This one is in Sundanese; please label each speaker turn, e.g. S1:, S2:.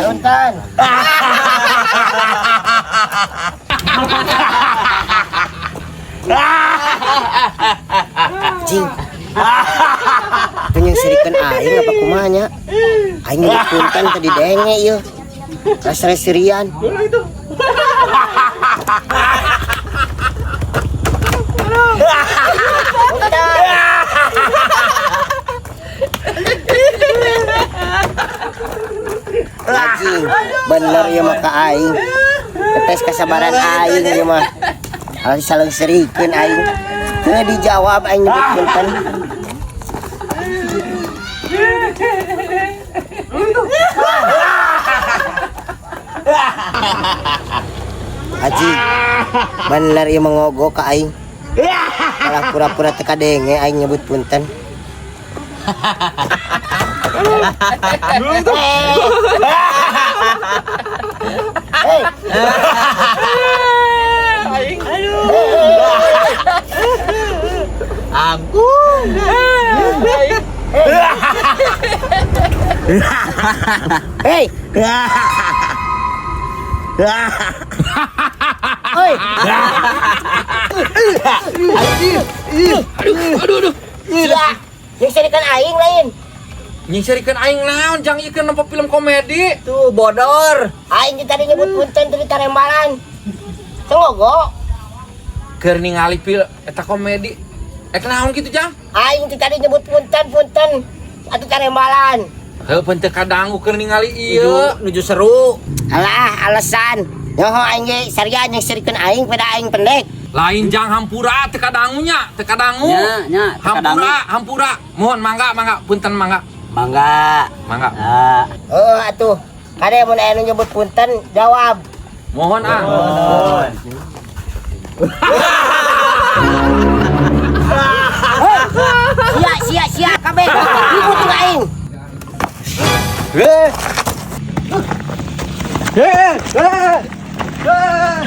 S1: Punten. Cing. Itu nyeungseurikeun aing apa kumaha nya? Aing nyebut punten tadi denge ieu. Rasa-serian. Anjing, bener ieu mah ka aing. Tes kesabaran aing ieu mah. Harus saling serikeun aing. Teu dijawab aing nyebut punten. Anjing, bener ieu mah ngogo ka aing. Malah pura-pura teu kadenge aing nyebut punten. Hei.
S2: Ampun.
S1: Hei. Oi.
S3: Aduh, aduh, aduh.
S1: Sia. Nyeungseurikeun aing lain.
S3: Nyeungseurikeun aing naon jang ieu keur nempo film komedi.
S2: Tuh bodor.
S1: Aing teh tadi nyebut punten tadi tarembalan. Sengogo.
S3: Keur ningali film eta komedi. Naon kitu jang?
S1: Aing teh tadi nyebut punten punten atuh tarembalan.
S3: Heuh pun teu kadangu keur ningali ieu.
S2: Nuju seru.
S1: Alah alasan. Nyoho aing ge sarian nyeungseurikeun aing pada aing pendek.
S3: Lain jang hampura teu kadangunya, teu kadangu.
S2: Nya, nya, teu kadangu.
S3: Hampura, hampura. Mohon mangga, mangga, punten mangga.
S2: Mangga.
S3: Mangga.
S2: Ah.
S1: Heeh atuh. Kade mun aya nu nyebut punten jawab.
S3: Mohon ah.
S2: Mohon.
S1: Sia sia sia kabeh. Ribut jeung aing.
S2: Eh. Eh. Eh. Eh.